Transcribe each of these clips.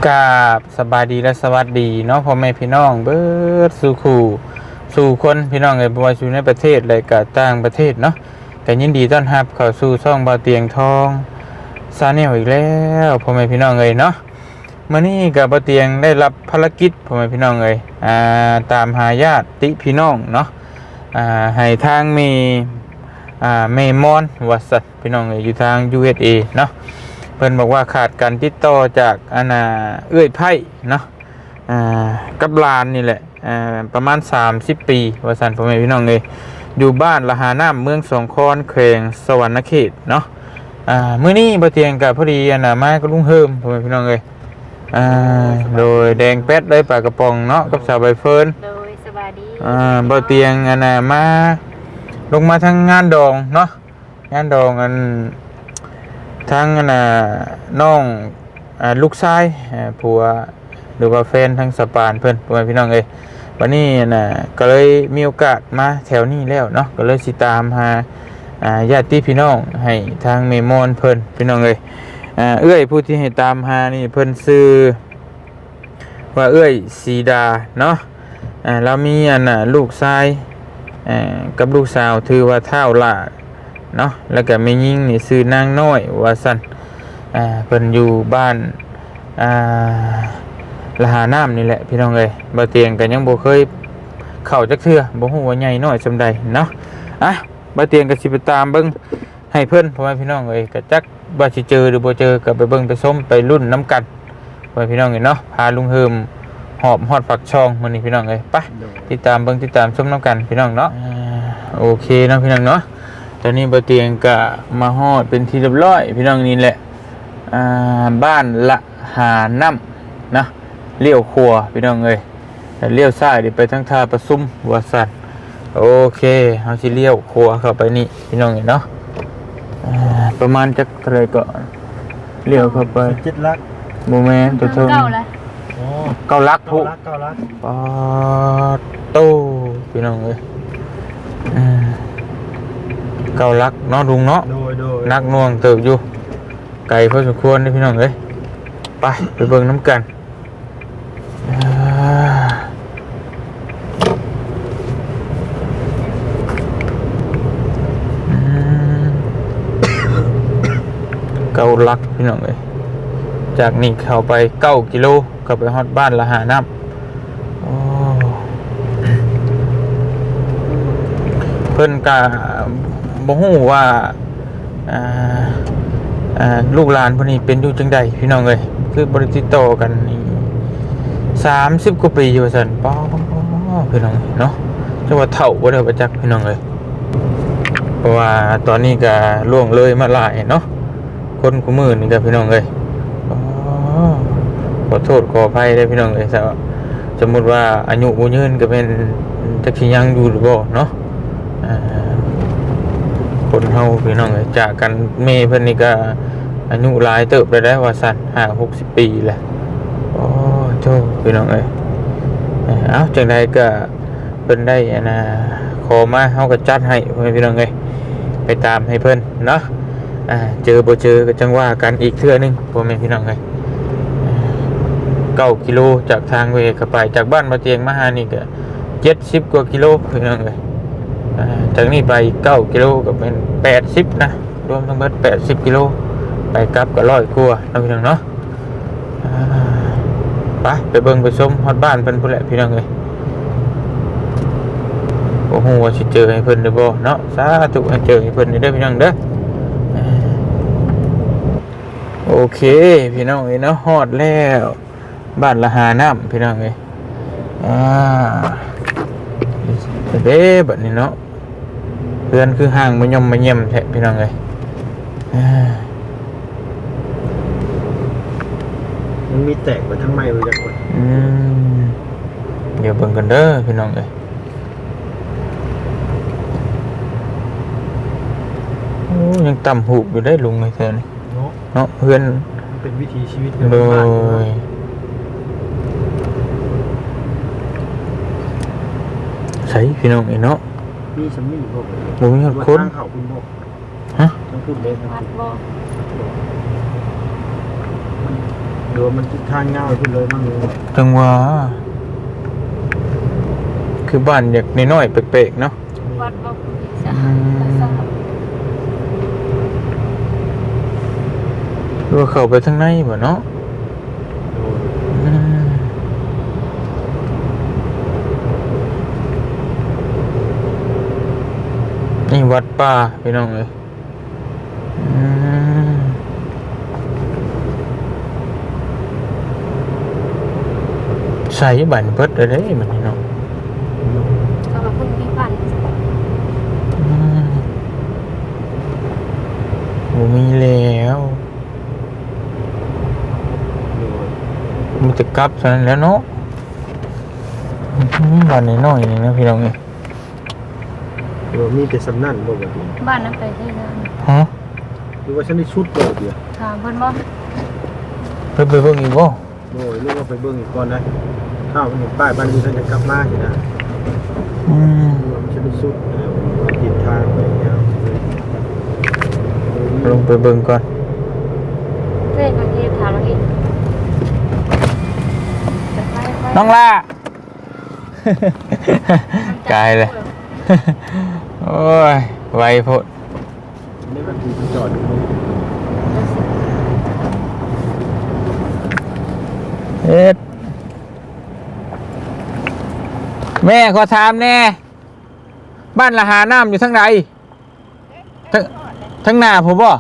ກາບສະບາຍດີ ແລະ ສະຫວັດດີເນາະ ພໍ່ແມ່ພີ່ນ້ອງເບິດສູ່ຄູ່ສູ່ຄົນ ພີ່ນ້ອງເອີຍ ບໍ່ວ່າຢູ່ໃນປະເທດ ແລະ ກະຕ່າງປະເທດເນາະ ກະຍິນດີຕ້ອນຮັບເຂົ້າສູ່ຊ່ອງບ່າວຕຽງທອງ Channel ອີກແລ້ວ ພໍ່ແມ່ພີ່ນ້ອງເອີຍເນາະ. ມື້ນີ້ກະບ່າວຕຽງໄດ້ຮັບພາລະກິດ ພໍ່ແມ່ພີ່ນ້ອງເອີຍ ອ່າ ຕາມຫາຍາດຕິພີ່ນ້ອງເນາະ ອ່າ ໃຫ້ທາງແມ່ ອ່າ ແມ່ມອນວ່າຊັ້ນ ພີ່ນ້ອງເອີຍ ຢູ່ທາງ USA ເນາະ ເພິ່ນບອກວ່າຂາດການຕິດຕໍ່ຈາກ ອັນນ່າ ເອື້ອຍໄພ້ເນາະ ອ່າ ກັບຫຼານນີ້ແຫຼະ ອ່າ ປະມານສາມສິບປີວ່າຊັ້ນ ພໍ່ແມ່ພີ່ນ້ອງເອີຍ ຢູ່ບ້ານລະຫານ້ຳ ເມືອງສອງຄອນ ແຂວງສະຫວັນນະເຂດເນາະ. ອ່າ ມື້ນີ້ບ່າວຕຽງກະພໍດີ ອັນນ່າ ມາກັບລຸງເຮີມ ພໍ່ແມ່ພີ່ນ້ອງເອີຍ ອ່າ ໂດຍ ແດງແປັດເລີຍ ປາກະປ໋ອງເນາະ ກັບສາວໃບເຟີນ ໂດຍ ສະບາຍດີ ອ່າ ບ່າວຕຽງ ອັນນ່າ ມາ ລົງມາທາງງານດອງເນາະ ງານດອງ ອັນ ທາງ ອັນນ່າ ນ້ອງ ອ່າ ລູກຊາຍ ອ່າ ຜົວ ຫຼືວ່າແຟນທາງສະປານເພິ່ນ ພໍ່ແມ່ພີ່ນ້ອງເອີຍ ບັດນີ້ ອັນນ່າ ກະເລີຍມີໂອກາດມາແຖວນີ້ແລ້ວເນາະ ກະເລີຍຊິຕາມຫາ ອ່າ ຍາດຕິພີ່ນ້ອງໃຫ້ທາງແມ່ມອນເພິ່ນ ພີ່ນ້ອງເອີຍ ອ່າ ເອື້ອຍຜູ້ທີ່ໃຫ້ຕາມຫານີ້ ເພິ່ນຊື່ວ່າເອື້ອຍສີດາເນາະ ອ່າ ລາວມີ ອັນນ່າ ລູກຊາຍ ອ່າ ກັບລູກສາວ ຖືວ່າທ້າວຫຼ້າເນາະ ແລ້ວກະແມ່ຍິງນີ້ຊື່ນາງນ້ອຍວ່າຊັ້ນ ອ່າ ເພິ່ນຢູ່ບ້ານ ອ່າ ລະຫານ້ຳນີ້ແຫຼະ ພີ່ນ້ອງເອີຍ ບ່າວຕຽງກະຍັງບໍ່ເຄີຍເຂົ້າຈັກເທື່ອ ບໍ່ຮູ້ວ່າໃຫຍ່ນ້ອຍສ່ຳໃດເນາະ. ອ່ະ ບ່າວຕຽງກະຊິໄປຕາມເບິ່ງໃຫ້ເພິ່ນ ພໍ່ແມ່ພີ່ນ້ອງເອີຍ ກະຈັກວ່າຊິເຈີຫຼືບໍ່ເຈີ ກະໄປເບິ່ງໄປຊົມໄປລຸ້ນນຳກັນ ພໍ່ແມ່ພີ່ນ້ອງເອີຍເນາະ. ພາລຸງເຮີມຫອບຮອດປາກຊ່ອງມື້ນີ້ ພີ່ນ້ອງເອີຍ ໄປ ໂດຍ ຕິດຕາມເບິ່ງຕິດຕາມຊົມນຳກັນ ພີ່ນ້ອງເນາະ. ອ່າ ໂອເຄເນາະ ພີ່ນ້ອງເນາະ ຕອນນີ້ບ່າວຕຽງກະມາຮອດເປັນທີ່ຮຽບຮ້ອຍ ພີ່ນ້ອງ ນີ້ແຫຼະ ອ່າ ບ້ານລະຫານ້ຳເນາະ ລ້ຽວຂວາ ພີ່ນ້ອງເອີຍ ລ້ຽວຊ້າຍນີ້ໄປທາງທ່າປະຊຸມວ່າຊັ້ນ. ໂອເຄ ເຮົາຊິລ້ຽວຂວາເຂົ້າໄປນີ້ ພີ່ນ້ອງເອີຍເນາະ. ອ່າ ປະມານຈັກເທົ່າໃດເກາະ ລ້ຽວເຂົ້າໄປ ສິບເຈັດຫຼັກ ບໍ່ແມ່ນ ຕົວເທິງ ເກົ້າແຫຼະ ໂອ້ ເກົ້າຫຼັກພຸ້ນ ເກົ້າຫຼັກ ເກົ້າຫຼັກ ປາດໂຕ ພີ່ນ້ອງເອີຍ ອ່າ ເກົ້າຫຼັກເນາະລຸງເນາະ. ໂດຍ ໂດຍ ໜັກໜ່ວງເຕີບຢູ່ ໄກພໍສົມຄວນເດ້ ພີ່ນ້ອງເອີຍ ໄປ ໄປເບິ່ງນຳກັນ. ອ່າ ອືມ ເກົ້າຫຼັກ ພີ່ນ້ອງເອີຍ ຈາກນີ້ເຂົ້າໄປເກົ້າກິໂລ ເຂົ້າໄປຮອດບ້ານລະຫານ້ຳ. ໂອ້ ເພິ່ນກະບໍ່ຮູ້ວ່າ ອ່າ ອ່າ ລູກຫຼານເພິ່ນນີ້ເປັນຢູ່ຈັ່ງໃດ ພີ່ນ້ອງເອີຍ ຄືບໍ່ໄດ້ຕິດຕໍ່ກັນນີ້ສາມສິບກວ່າປີວ່າຊັ້ນ. ປ້າ ພີ່ນ້ອງເນາະ ຈັກວ່າເຖົ້າບໍ່ໄດ້ປະຈັກ ພີ່ນ້ອງເອີຍ ເພາະວ່າຕອນນີ້ກະລ່ວງເລີຍມາຫຼາຍເນາະ ຄົນຄູ່ມື້ນີ້ກະ ພີ່ນ້ອງເອີຍ. ອໍ ຂໍໂທດຂໍອະໄພເດີ້ ພີ່ນ້ອງເອີຍ ຖ້າສົມມຸດວ່າອາຍຸບໍ່ຍືນກະແມ່ນຈັກຊິຍັງຢູ່ຫຼືບໍ່ເນາະ. ອ່າ ຄົນເຮົາ ພີ່ນ້ອງເອີຍ ຈາກກັນ ແມ່ເພິ່ນນີ້ກະອາຍຸຫຼາຍເຕີບແລ້ວໄດ໋ວ່າຊັ້ນ ຫ້າຫົກສິບປີແລ້ວ. ໂອ້ໂທ້ ພີ່ນ້ອງເອີຍ ເອົ້າ ຈັ່ງໃດກະ ເພິ່ນໄດ້ ອັນນ່າ ຂໍມາ ເຮົາກໍຈັດໃຫ້ ພໍ່ແມ່ພີ່ນ້ອງເອີຍ ໄປຕາມໃຫ້ເພິ່ນເນາະ. ອ່າ ເຈີບໍ່ເຈີກໍຈັ່ງວ່າກັນອີກເທື່ອໜຶ່ງ ພໍ່ແມ່ພີ່ນ້ອງເອີຍ. ເກົ້າກິໂລ ຈາກທາງເວກະໄປ ຈາກບ້ານບ່າວຕຽງມາຫານີ້ກໍເຈັດສິບກວ່າກິໂລ ພີ່ນ້ອງເອີຍ. ອ່າ ຈາກນີ້ໄປເກົ້າກິໂລກໍແມ່ນແປດສິບນະ ລວມທັງເບິດແປດສິບກິໂລ ໄປກັບກໍຮ້ອຍກວ່າເນາະ ພີ່ນ້ອງເນາະ. ອ່າ ໄປ ໄປເບິ່ງໄປຊົມຮອດບ້ານເພິ່ນພຸ້ນແຫຼະ ພີ່ນ້ອງເອີຍ. ບໍ່ຮູ້ວ່າຊິເຈີໃຫ້ເພິ່ນຫຼືບໍ່ເນາະ ສາທຸໃຫ້ເຈີໃຫ້ເພິ່ນເດີ ພີ່ນ້ອງເດີ. ໂອເຄ ພີ່ນ້ອງເອີຍເນາະ ຮອດແລ້ວ ບ້ານລະຫານ້ຳ ພີ່ນ້ອງເອີຍ. ອ່າ ເດ້ ບັດນີ້ເນາະ ເຮືອນຄືຮ່າງມະຍ່ອມມະຍ່ຽມແທ້ ພີ່ນ້ອງເອີຍ. ອ່າ ມັນມີແຕກໄປທາງໃໝ່ບໍ່ຈັກຄົນ. ອືມ ດຽວເບິ່ງກັນເດີ ພີ່ນ້ອງເອີຍ. ໂອ້ ຍັງຕ່ຳຫູບຢູ່ເດ້ລຸງເອີຍ ແຖວນີ້ເນາະ ເນາະ ເຮືອນ ມັນເປັນວິຖີຊີວິດ ໂດຍ ເຮືອນບ້ານເນາະ. ໃສ ພີ່ນ້ອງເອີຍເນາະ ມີສ່ຳນີ້ບໍ່? ບໍ່ມີຮອດຄົນ ທາງເຂົ້າພຸ້ນບໍ່? ຮະ? ທາງພຸ້ນເດ້ ວັດບໍ່? ມັນ ວ່າມັນທິດທາງຍາວຂຶ້ນເລີຍມັນ ຈັ່ງວ່າ ຄືບ້ານຢາກນ້ອຍໆແປກໆເນາະ. ວັດບໍ່ມີສາ ອືມ ຫຼືວ່າເຂົ້າໄປທາງໃນບໍ່ເນາະ? ໂດຍ ອືມ ນີ້ວັດປ່າພີ່ນ້ອງເອີຍ. ອືມ ໃສບາດນີ້ ເບິດແລ້ວເດ້ບາດນີ້ເນາະ. ເຂົາວ່າເພິ່ນມີພັນ ອືມ ບໍ່ມີແລ້ວ ມີແຕ່ກັບເທົ່ານັ້ນແຫຼະເນາະ. ອືມ ບ້ານນ້ອຍໆນີ້ນະພີ່ນ້ອງເອີຍ. ຫຼືວ່າມີແຕ່ສ່ຳນັ້ນບໍ່ບາດນີ້? ບ້ານນັ້ນໄປໄດ້ແລ້ວ ຮະ? ຫຼືວ່າຊັ້ນໄດ້ສຸດບໍ່ດຽວ? ຖາມເພິ່ນບໍ່? ເພິ່ນໄປເບິ່ງອີກບໍ່? ໂດຍ ຫຼືວ່າໄປເບິ່ງອີກກ່ອນນະ ຖ້າມັນເຫັນປ້າຍບ້ານອື່ນ ເຮົາຈະກັບມາຊີ້ນະ. ອືມ ຫຼືວ່າມັນຊິໄດ້ສຸດແລ້ວ ວ່າທິດທາງໄປຍາວເລີຍ. ລົງໄປເບິ່ງກ່ອນ. ເຈົ້ ບາງທີຖາມອີກ ນ້ອງຫຼ້າ. ກາຍເລີຍ ໂອ້ຍ ໄວໂພດ. ເຮັດ ແມ່ ຂໍຖາມແດ່ ບ້ານລະຫານ້ຳຢູ່ທາງໃດ? ທາງ ທາງໜ້າພຸ້ນບໍ່?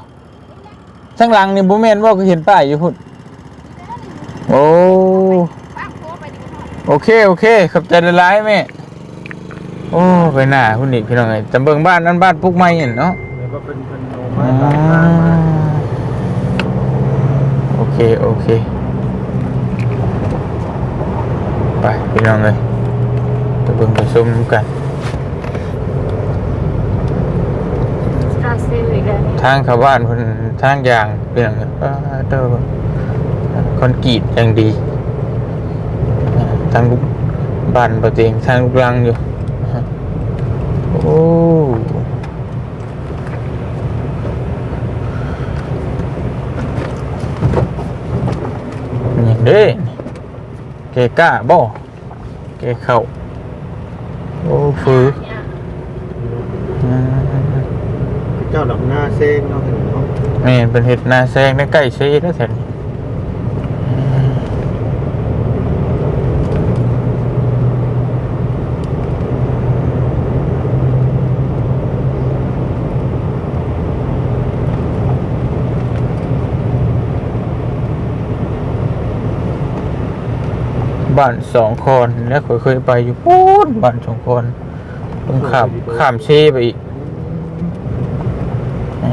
ທາງຫຼັງນີ້ບໍ່ແມ່ນບໍ່? ຄືເຫັນປ້າຍຢູ່ພຸ້ນ. ໂອ້ ໂອເຄ ໂອເຄ ຂອບໃຈຫຼາຍໆແມ່. ໂອ້ ໄປໜ້າພຸ້ນອີກພີ່ນ້ອງເອີຍ. ຈະເບິ່ງບ້ານນັ້ນ ບ້ານປຸກໃໝ່ຫັ້ນເນາະ. ແລ້ວກໍເພິ່ນ ເພິ່ນເອົາມາ ອໍ ຕາມທາງມາ. ໂອເຄ ໂອເຄ ໄປພີ່ນ້ອງເອີຍ ໄປເບິ່ງໄປຊົມນຳກັນ. ທາງເຂົ້າບ້ານເພິ່ນ ທາງຢ່າງເປັນຫຍັງ ປາໂທ້ ຄອນກຣີດຢ່າງດີ ທາງບ້ານບໍ່ເຕັງ ທາງລູກລັງຢູ່. ໂອ້ ຫຍັງເດ້ ແກ່ກ້າບໍ່? ແກ່ເຂົ້າ ໂອ້ ຟື ອ່າ ເຈົ້າດຳນາແຊງເນາະ ເຫັນເນາະ. ແມ່ນ ເພິ່ນເຮັດນາແຊງໃນໃກ້ເຊເດ້ແຖວນີ້. ບ້ານສອງຄອນແຫຼະ ຂ້ອຍເຄີຍໄປຢູ່ພຸ້ນ ບ້ານສອງຄອນ ຕ້ອງຂ້າມ ຂ້າມເຊໄປອີກ. ອື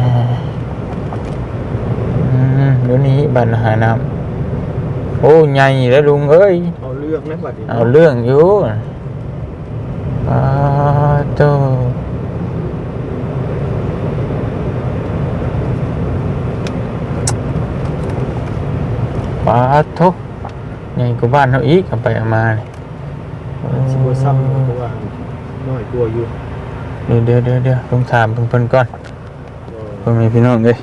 ມ ດຽວນີ້ບ້ານຫານ້ຳ ໂອ້ ໃຫຍ່ແລ້ວລຸງເອີຍ. ເອົາເລື່ອງແລ້ວບັດນີ້ ເອົາເລື່ອງຢູ່. ປາໂທ້ ປາໂທ້ ໃຫຍ່ກວ່າບ້ານເຮົາອີກ ເອົາໄປເອົາມານີ້. ມັນຊິບໍ່ຊ້ຳ ເອີ ເພາະວ່ານ້ອຍກວ່າຢູ່. ດຽວໆໆ ຕ້ອງຖາມເພິ່ນກ່ອນ ເອີ ພໍ່ແມ່ພີ່ນ້ອງເອີຍ.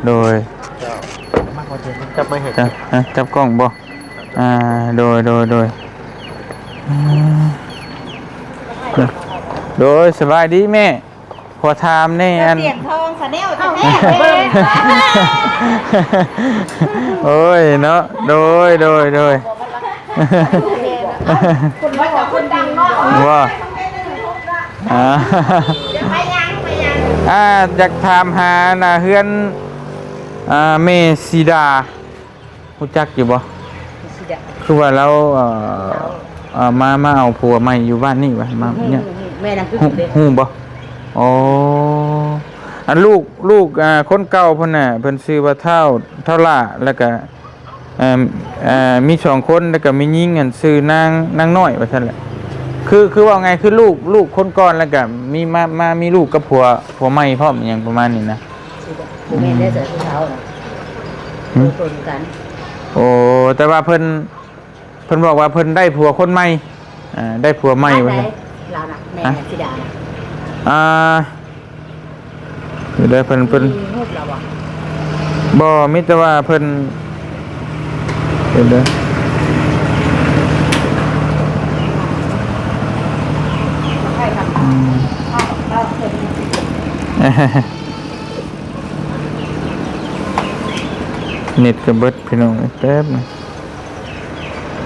ໂດຍ ເຈົ້າ ມາຂໍເຊີນຈັບໄມ້ໃຫ້ ຈັບ ຮະ ຈັບກ້ອງບໍ່? ອ່າ ໂດຍ ໂດຍ ໂດຍ ອືມ ໂດຍ ສະບາຍດີແມ່. ຂໍຖາມແດ່ ອັນ ສຽງທອງຊາແນລແທ້ໆເດ້. ໂອ້ຍເນາະ ໂດຍ ໂດຍ ໂດຍ ເອົ້າ ຄົນ ຄົນດັງເນາະ ວ່າ ອ່າ ໄປຍັງ ໄປຍັງ ອ່າ ຢາກຖາມຫາໜ້າເຮືອນ ອ່າ ແມ່ສີດາ. ຮູ້ຈັກຢູ່ບໍ່? ຊິຈະ ຄືວ່າລາວ ເອີ ເອີ ມາ ມາເອົາຜົວໃໝ່ຢູ່ບ້ານນີ້ຫວາ? ມາ ຮູ້ ແມ່ນຫຍັງຄື ຮູ້ ເດ້ ຮູ້ບໍ່? ອໍ ອັນລູກ ລູກ ອ່າ ຄົນເກົ່າເພິ່ນນະ ເພິ່ນຊື່ວ່າທ້າວ ທ້າວຫຼ້າ ແລ້ວກະ ເອີ ເອີ ມີສອງຄົນ ແລ້ວກະມີຍິງ ອັນຊື່ນາງ ນາງນ້ອຍວ່າຊັ້ນແຫຼະ. ຄື ຄືເວົ້າງ່າຍ ຄືລູກ ລູກຄົນກ່ອນ ແລ້ວກະມີ ມາ ມາມີລູກກັບຜົວ ຜົວໃໝ່ພ້ອມ ອີ່ຫຍັງປະມານນີ້ນະ. ບໍ່ແມ່ນໄດ້ໃສ່ຜູ້ເຖົ້ານະ ຫືມ ຄົນກັນ. ໂອ້ ແຕ່ວ່າເພິ່ນ ເພິ່ນບອກວ່າເພິ່ນໄດ້ຜົວຄົນໃໝ່ ອ່າ ໄດ້ຜົວໃໝ່ວ່າຊັ້ນ. ລາວນະ ຮະ ຊິດານະ ອ່າ ເດີ ເພິ່ນ ເພິ່ນ ມີຮູບລາວບໍ່? ບໍ່ ມີແຕ່ວ່າເພິ່ນ ເດີ ເດີ ອືມ ເນັດກໍເບິດ ພີ່ນ້ອງເອີຍ ແປັບໜຶ່ງ.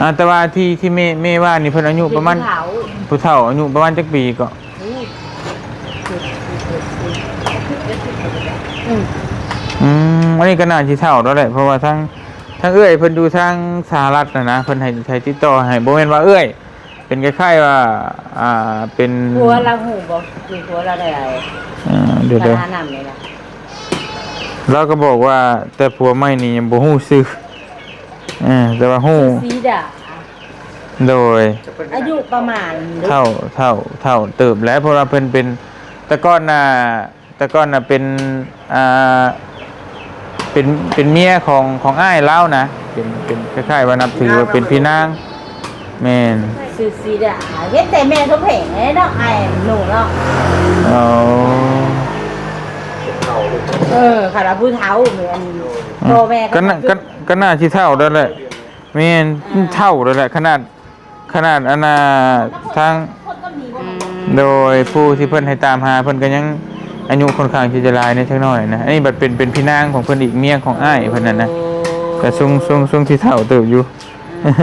ອ່າ ແຕ່ວ່າທີ່ ທີ່ແມ່ ແມ່ວ່ານີ້ ເພິ່ນອາຍຸປະມານ ຜູ້ເຖົ້າ ຜູ້ເຖົ້າອາຍຸປະມານຈັກປີເກາະ? ອືມ ອືມ ອັນນີ້ກໍໜ້າຊິເຖົ້າແລ້ວແຫຼະ ເພາະວ່າທາງ ທາງເອື້ອຍເພິ່ນຢູ່ທາງສະຫະລັດນະນະ ເພິ່ນໃຫ້ ໃຫ້ຕິດຕໍ່ໃຫ້ ບໍ່ແມ່ນວ່າເອື້ອຍ ເປັນຄ້າຍໆວ່າ ອ່າ ເປັນ ຜົວລາວຮູ້ບໍ່? ຄືຜົວລາວໄດ້ ອ່າ ດຽວ ປະທານນຳນີ້ນະ ລາວກໍບອກວ່າ ແຕ່ຜົວໃໝ່ນີ້ຍັງບໍ່ຮູ້ຊື່ ເອີ ແຕ່ວ່າຮູ້ ຊື່ສີດາ ໂດຍ ອາຍຸປະມານ ເຖົ້າ ເຖົ້າ ເຖົ້າເຕີບແລ້ວ ເພາະວ່າເພິ່ນເປັນ ແຕ່ກ່ອນນະ ແຕ່ກ່ອນນະເປັນ ອ່າ ເປັນ ເປັນເມຍຂອງ ຂອງອ້າຍລາວນະ ເປັນ ເປັນຄ້າຍໆວ່ານັບຖືວ່າເປັນພີ່ນາງ ແມ່ນ ຊື່ສີດາ ເຫັນແຕ່ແມ່ສົມແພງແຫຼະເນາະ ອ້າຍໜູເນາະ ອໍ ເອີ ຄັນວ່າຜູ້ເຖົ້າ ອັນ ອືມ ພໍ່ແມ່ ກໍໜ້າ ກໍ ກໍໜ້າຊິເຖົ້າແລ້ວແຫຼະ ແມ່ນ ອ່າ ເຖົ້າແລ້ວແຫຼະ ຂະໜາດ ຂະໜາດອັນນ່າ ທາງ ອືມ ໂດຍ ຜູ້ທີ່ເພິ່ນໃຫ້ຕາມຫາ ເພິ່ນກໍຍັງອາຍຸຄ່ອນຂ້າງທີ່ຈະຫຼາຍແດ່ຈັກໜ້ອຍນະ ອັນນີ້ບັດເປັນ ເປັນພີ່ນາງຂອງເພິ່ນອີກ ເມຍຂອງອ້າຍເພິ່ນນັ້ນນະ ໂອ້ ກໍຊຸງ ຊຸງ ຊຸງທີ່ເຖົ້າເຕີບຢູ່ ອືມ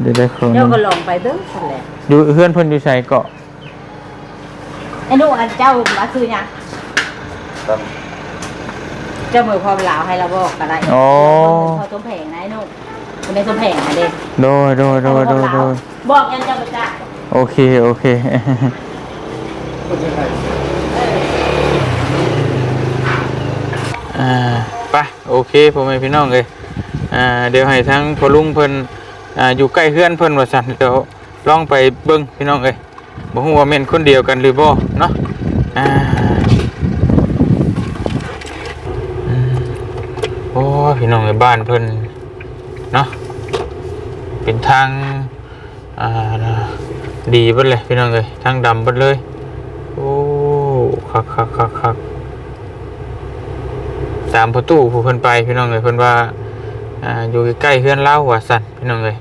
ອືມ ອືມ ເດີ ເດີ ຂໍ ເຈົ້າກໍລອງໄປເບິ່ງຊັ້ນແຫຼະ ຢູ່ເຮືອນເພິ່ນຢູ່ໃສເກາະ? ໄອ້ໜູ ອັນເຈົ້າວ່າຊື່ຫຍັງ? ເຈົ້າເບີຄວາມລາວໃຫ້ລາວບອກກໍໄດ້ ອໍ ເພິ່ນເປັນພໍ່ສົມແພງນະໄອ້ໜູ ເພິ່ນໄດ້ສົມແພງນະເດ້ ໂດຍ ໂດຍ ໂດຍ ໂດຍ ບອກຫຍັງເຈົ້າບໍ່ຈັກ ໂອເຄ ໂອເຄ ອ່າ ໄປ ໂອເຄ ພໍ່ແມ່ພີ່ນ້ອງເອີຍ ອ່າ ດຽວໃຫ້ທາງພໍ່ລຸງເພິ່ນ ອ່າ ຢູ່ໃກ້ເຮືອນເພິ່ນວ່າຊັ້ນ ດຽວລອງໄປເບິ່ງພີ່ນ້ອງເອີຍ. ບໍ່ຮູ້ວ່າແມ່ນຄົນດຽວກັນຫຼືບໍ່ເນາະ ອ່າ ອືມ ໂອ້ຍ ພີ່ນ້ອງເອີຍ ບ້ານເພິ່ນເນາະ ເປັນທາງ ອ່າ ດີເບິດເລີຍພີ່ນ້ອງເອີຍ ທາງດຳເບິດເລີຍ ໂອ້ ຄັກໆໆໆ ຕາມພໍ່ຕູ້ຜູ້ເພິ່ນໄປພີ່ນ້ອງເອີຍ ເພິ່ນວ່າ ອ່າ ຢູ່ໃກ້ໆເຮືອນລາວວ່າຊັ້ນພີ່ນ້ອງເອີຍ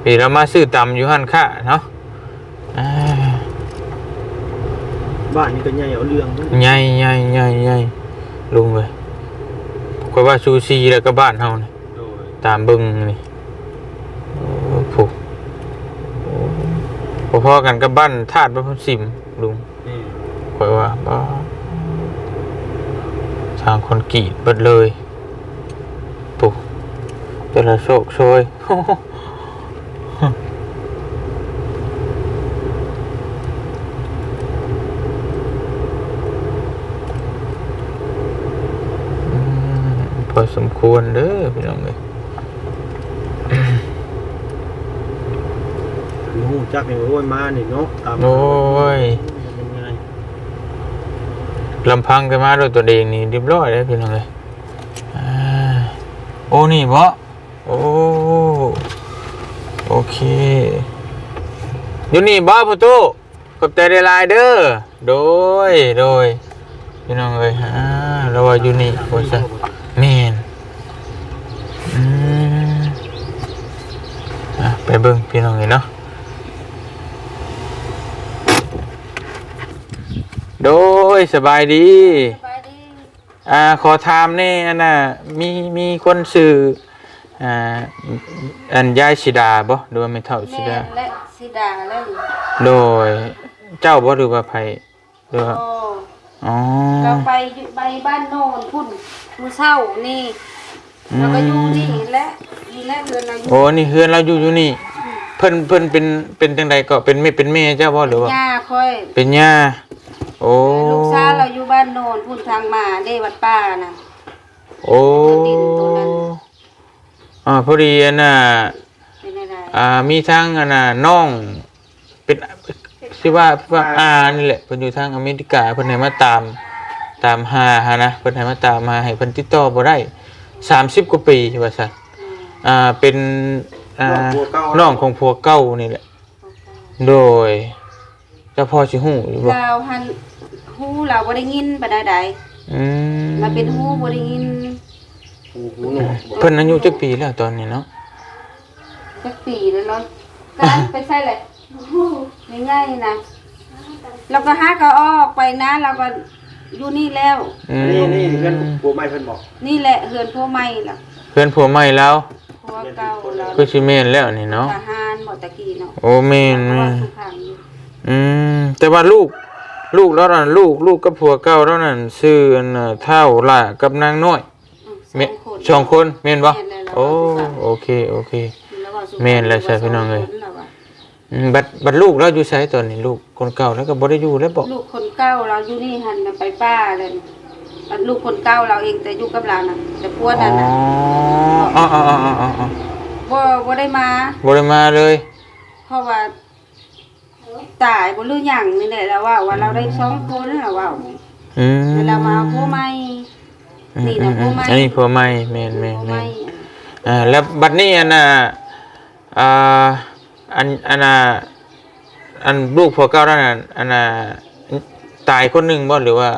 ນີ້ລາວມາຊື້ຕຳຢູ່ຮ້ານຄ້າເນາະ. ອ່າ ບ້ານນີ້ກໍໃຫຍ່ເອົາເລື່ອງເດ້ ໃຫຍ່ໆໆ ລຸງເອີຍ ຂ້ອຍວ່າຊູຊີແລ້ວກັບບ້ານເຮົານີ້ ໂດຍ ຕາມເບິ່ງນີ້ ໂອ້ ຜູ້ ໂອ້ ພໍໆກັນກັບບ້ານທາດບ້ານພຸ້ນຊິມ ລຸງ ແມ່ນ ຂ້ອຍວ່າ ປ້າ ສ້າງຄອນກຣີດເບິດເລີຍ ໂອ້ ແຕ່ລະຊອກຊອຍ ອືມ ພໍສົມຄວນເດີພີ່ນ້ອງເອີຍ ຮູ້ຈັກນີ້ ໂອ້ຍ ມານີ້ເນາະ ຕາມ ໂອ້ຍ ເປັນໄງ ລຳພັງແຕ່ມາດ້ວຍຕົນເອງນີ້ ຮຽບຮ້ອຍເດ້ພີ່ນ້ອງເອີຍ ອ່າ ໂອ້ ນີ້ບໍ? ໂອ້ ໂອເຄ ຢູ່ນີ້ບໍພໍ່ຕູ້? ຂອບໃຈຫຼາຍໆເດີ ໂດຍ ໂດຍ ພີ່ນ້ອງເອີຍ ອ່າ ລາວວ່າຢູ່ນີ້ວ່າຊັ້ນ ແມ່ນ ອືມ ອ່ະ ໄປເບິ່ງພີ່ນ້ອງເອີຍເນາະ ໂດຍ ສະບາຍດີ ສະບາຍດີ ອ່າ ຂໍຖາມແດ່ ອັນນ່າ ມີ ມີຄົນຊື່ ອ່າ ອັນ ຍາຍສີດາບໍ່ ຫຼືວ່າແມ່ເຖົ້າສີດາ? ແມ່ນແຫຼະ ສີດາແຫຼະ ໂດຍ ເຈົ້າບໍ່ ຫຼືວ່າໃຜ ຫຼືວ່າ ອໍ ເຂົາໄປຢູ່ ໄປບ້ານໂນນພຸ້ນ ມື້ເຊົ້ານີ້ ອືມ ລາວກໍຢູ່ນີ້ແຫຼະ ນີ້ແຫຼະເຮືອນລາວຢູ່ ໂອ້ ນີ້ເຮືອນລາວຢູ່ ຢູ່ນີ້ ອືມ ເພິ່ນ ເພິ່ນເປັນ ເປັນຈັ່ງໃດກໍ ເປັນແມ່ ເປັນແມ່ເຈົ້າບໍ່ ຫຼືວ່າ ເປັນຍ່າຂ້ອຍ ເປັນຍ່າ ໂອ້ ລູກສາວລາວຢູ່ບ້ານໂນນພຸ້ນ ທາງມາເດ້ ວັດປ່ານະ ໂອ້ ດິນໂຕນັ້ນ ອ່າ ພໍດີອັນນ່າ ເປັນຈັ່ງໃດ ອ່າ ມີທາງອັນນ່າ ນ້ອງ ເປັນ ຊິວ່າ ວ່າອານີ້ແຫຼະ ເພິ່ນຢູ່ທາງອາເມລິກາ ເພິ່ນໃຫ້ມາຕາມ ຕາມຫາຫັ້ນນະ ເພິ່ນໃຫ້ມາຕາມຫາ ໃຫ້ເພິ່ນຕິດຕໍ່ບໍ່ໄດ້ ສາມສິບກວ່າປີວ່າຊັ້ນ ອືມ ອ່າ ເປັນ ອ່າ ນ້ອງຂອງຜົວເກົ່າ ນ້ອງຂອງຜົວເກົ່ານີ້ແຫຼະ ຜົວເກົ່າ ໂດຍ ເຈົ້າພໍຊິຮູ້ຢູ່ບໍ່? ລາວຫັ້ນຮູ້ ລາວບໍ່ໄດ້ຍິນປານໃດໃດ. ອືມ ລາວເປັນຫູບໍ່ໄດ້ຍິນ. ຫູໜວກ. ເພິ່ນອາຍຸຈັກປີແລ້ວຕອນນີ້ເນາະ? ຈັກປີແລ້ວເນາະ? ການໄປໃສແຫຼະ? ໃຫຍ່ໆນະ ລາວກໍຫາກໍອອກໄປນະ ລາວກໍຢູ່ນີ້ແລ້ວ. ອືມ ອັນນີ້ ນີ້ເຮືອນຜົວໃໝ່ເພິ່ນບໍ? ນີ້ແຫຼະເຮືອນຜົວໃໝ່ລະ. ເຮືອນຜົວໃໝ່ລາວ? ຜົວເກົ່າລາວ. ຄືຊິແມ່ນແລ້ວນີ້ເນາະ ທະຫານບໍຕະກີ້ເນາະ? ໂອ້ ແມ່ນໆ. ອືມ ແຕ່ວ່າລູກ ລູກລາວນັ້ນ ລູກ ລູກກັບຜົວເກົ່າລາວນັ້ນ ຊື່ອັນ ທ້າວຫຼ້າກັບນາງນ້ອຍ. ອືມ ແມ່ນ ສອງຄົນ ສອງຄົນແມ່ນບໍ່? ແມ່ນແລ້ວ ໂອ້ ໂອເຄ ໂອເຄ ແມ່ນແລ້ວຊະພີ່ນ້ອງເອີຍ. ອືມ ບັດ ບັດລູກລາວຢູ່ໃສຕອນນີ້? ລູກຄົນເກົ່າລາວກໍບໍ່ໄດ້ຢູ່ແລ້ວບໍ? ລູກຄົນເກົ່າລາວຢູ່ນີ້ຫັ້ນນະ ໄປປ່າແລ້ວ. ບັດລູກຄົນເກົ່າລາວເອງ ແຕ່ຢູ່ກັບລາວນະ ແຕ່ຜົວນັ້ນນະ. ອໍ ອໍ ບໍ່ ບໍ່ໄດ້ມາ ບໍ່ໄດ້ມາເລີຍ ເພາະວ່າ ຕາຍບໍ່ ຫຼືຫຍັງນີ້ແຫຼະ ລາວເວົ້າວ່າລາວໄດ້ສອງຄົນ ລາວເວົ້າ. ອືມ ແລ້ວລາວມາເອົາຜົວໃໝ່. ອືມ ນີ້ນະ ອືມ ຜົວໃໝ່ ອັນນີ້ຜົວໃໝ່ ແມ່ນໆໆ. ອ່າ ແລ້ວບັດນີ້ອັນນ່າ ອ່າ ອັນ ອັນນ່າ ອັນລູກຜົວເກົ່ານັ້ນ ອັນນ່າ ຕາຍຄົນໜຶ່ງບໍ່ ຫຼືວ່າ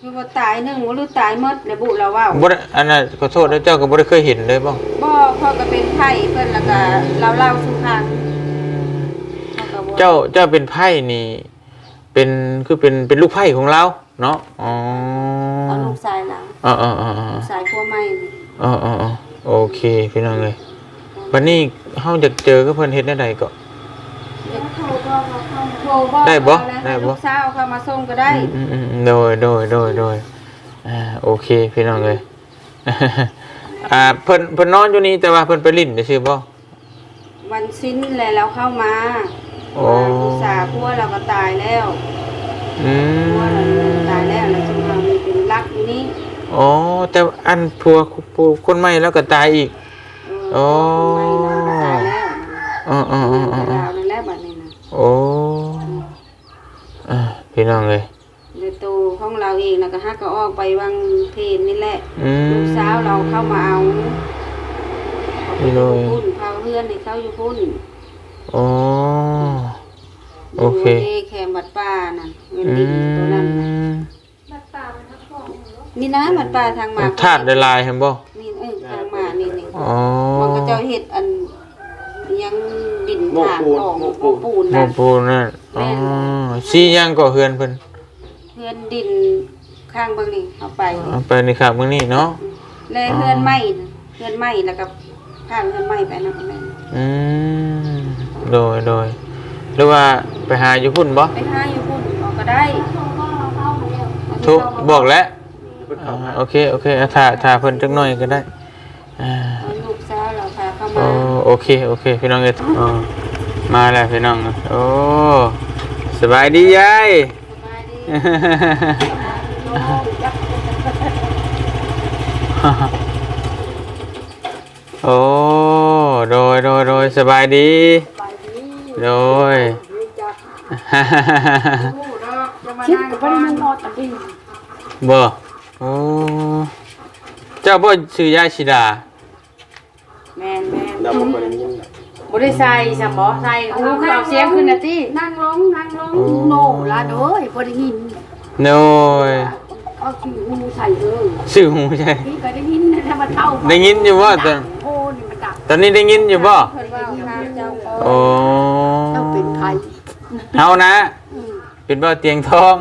ຫຼືວ່າຕາຍໜຶ່ງ ຫຼືຕາຍໝົດແລ້ວບຸ ລາວເວົ້າ. ບໍ່ໄດ້ ອັນນ່າ ຂໍໂທດເດີ ເຈົ້າກໍບໍ່ໄດ້ເຄີຍເຫັນເລີຍບໍ? ບໍ່ ຂ້ອຍກໍເປັນໃພ້ເພິ່ນ ແລ້ວກໍລາວເລົ່າສູ່ຟັງ. ອືມ ຂ້ອຍກໍບໍ່ ເຈົ້າ ເຈົ້າເປັນໃພ້ນີ້ ເປັນ ຄືເປັນ ເປັນລູກໃພ້ຂອງລາວເນາະ? ອໍ ເອົາລູກຊາຍລາວ. ເອີໆໆໆ ລູກຊາຍຜົວໃໝ່ນີ້. ເອີໆໆ ໂອເຄ ພີ່ນ້ອງເອີຍ. ບັດນີ້ເຮົາຢາກເຈີກັບເພິ່ນເຮັດແນວໃດເກາະ? ໂທບອກ ໄດ້ບໍ່? ໄດ້ບໍ່? ລູກສາວເຂົາມາສົ່ງກໍໄດ້. ອືມໆໆ ໂດຍໆໆໆ ອ່າ ໂອເຄ ພີ່ນ້ອງເອີຍ. ອ່າ ເພິ່ນ ເພິ່ນນອນຢູ່ນີ້ ແຕ່ວ່າເພິ່ນໄປຫຼິ້ນຊື່ໆບໍ? ວັນສິນແລ້ວລາວເຂົ້າມາ. ໂອ້ ວ່າຜູ້ສາຜົວລາວກໍຕາຍແລ້ວ. ອືມ ຜົວລາວຕາຍແລ້ວ ແລ້ວຊຸມເຮົານີ້ເປັນຫຼັກຢູ່ນີ້. ອໍ ແຕ່ອັນຜົວ ຜູ້ຄົນໃໝ່ລາວກໍຕາຍອີກ. ເອີ ໂອ້ ຜົວຄົນໃໝ່ລາວກໍຕາຍແລ້ວ. ເອີໆໆໆ ແມ່ນແຕ່ລາວນັ້ນແຫຼະບັດນີ້ນະ. ໂອ້ ອ່າ ພີ່ນ້ອງເອີຍ ແລະໂຕຂອງລາວເອງນະ ກໍຫາກໍອອກໄປວັງເພນນີ້ແຫຼະ. ອືມ ລູກສາວລາວເຂົ້າມາເອົາ. ໂດຍ ເຂົາໄປຢູ່ພຸ້ນ ເຝົ້າເຮືອນໃຫ້ເຂົາຢູ່ພຸ້ນ. ອໍ ໂອເຄ ຢູ່ເດ້ ແຄມວັດປ່ານັ້ນ ເງິນດິນ ອືມ ໂຕນັ້ນນະ. ນີ້ນະ ມັນປ່າທາງມາ ທາດຫຼາຍໆຫັ້ນບໍ່? ນີ້ ເອີ ທາງມານີ້ ນີ້. ອໍ ມັນກໍເຈົ້າເຮັດອັນຫຍັງ ດິນຖາງອອກ ໂມ້ປູນ ໂມ້ປູນນະ. ອໍ ແມ່ນແລ້ວ ສີຫຍັງກໍເຮືອນເພິ່ນ? ເຮືອນດິນຂ້າງເບິ່ງນີ້ ເຮົາໄປ ເຮົາໄປນີ້ ຂ້າງເບິ່ງນີ້ເນາະ. ແລະ ອໍ ເຮືອນໃໝ່ ເຮືອນໃໝ່ ແລ້ວກໍ ຂ້າງເຮືອນໃໝ່ໄປນຳແມ່ນ. ອືມ ໂດຍໆ ຫຼືວ່າໄປຫາຢູ່ພຸ້ນບໍ? ໄປຫາຢູ່ພຸ້ນກໍໄດ້ ໂທບອກແຫຼະ. ອ່າ ໂອເຄ ໂອເຄ ຖ້າ ຖ້າເພິ່ນຈັກໜ້ອຍກໍໄດ້. ອ່າ ເອົາລູກສາວລາວພາເຂົ້າມາ. ໂອ້ ໂອເຄ ໂອເຄ ພີ່ນ້ອງເອີຍ. ອໍ ມາແລ້ວພີ່ນ້ອງ. ໂອ້ ສະບາຍດີຍາຍ. ສະບາຍດີ. ໂອ້ ໂດຍ ໂດຍ ໂດຍ ສະບາຍດີ. ສະບາຍດີ. ໂດຍ. ຄິດກໍບໍ່ໄດ້ມາຮອດອັນນີ້. ບໍ່? ໂອ້ ເຈົ້າບໍ່ຊື່ຍາຍສີດາ? ແມ່ນໆ. ລາວບໍ່ຄ່ອຍໄດ້ຍິນ. ບໍ່ໄດ້ໃສ່ຊ້ຳບໍ? ໃສ່ຫູ ເອົາສຽງຂຶ້ນນະຕິ. ນັ່ງລົງ ນັ່ງລົງ. ໂອ້ ໂນລະເອີຍ ບໍ່ໄດ້ຍິນ. ໂດຍ. ເອົາຊື່ຫູໃສ່ເອີ. ຊື່ຫູໃສ່. ນີ້ກໍໄດ້ຍິນ ແຕ່ວ່າເຖົ້າ. ໄດ້ຍິນຢູ່ບໍ່? ຕອນ ໂອ້ ນີ້ມັນດັງ. ຕອນນີ້ໄດ້ຍິນຢູ່ບໍ່? ເພິ່ນເວົ້ານຳເຈົ້າ. ໂອ້ ເຈົ້າເປັນໃຜ? ເຮົານະ. ອືມ. ເປັນບ່າວຕຽງທອງ.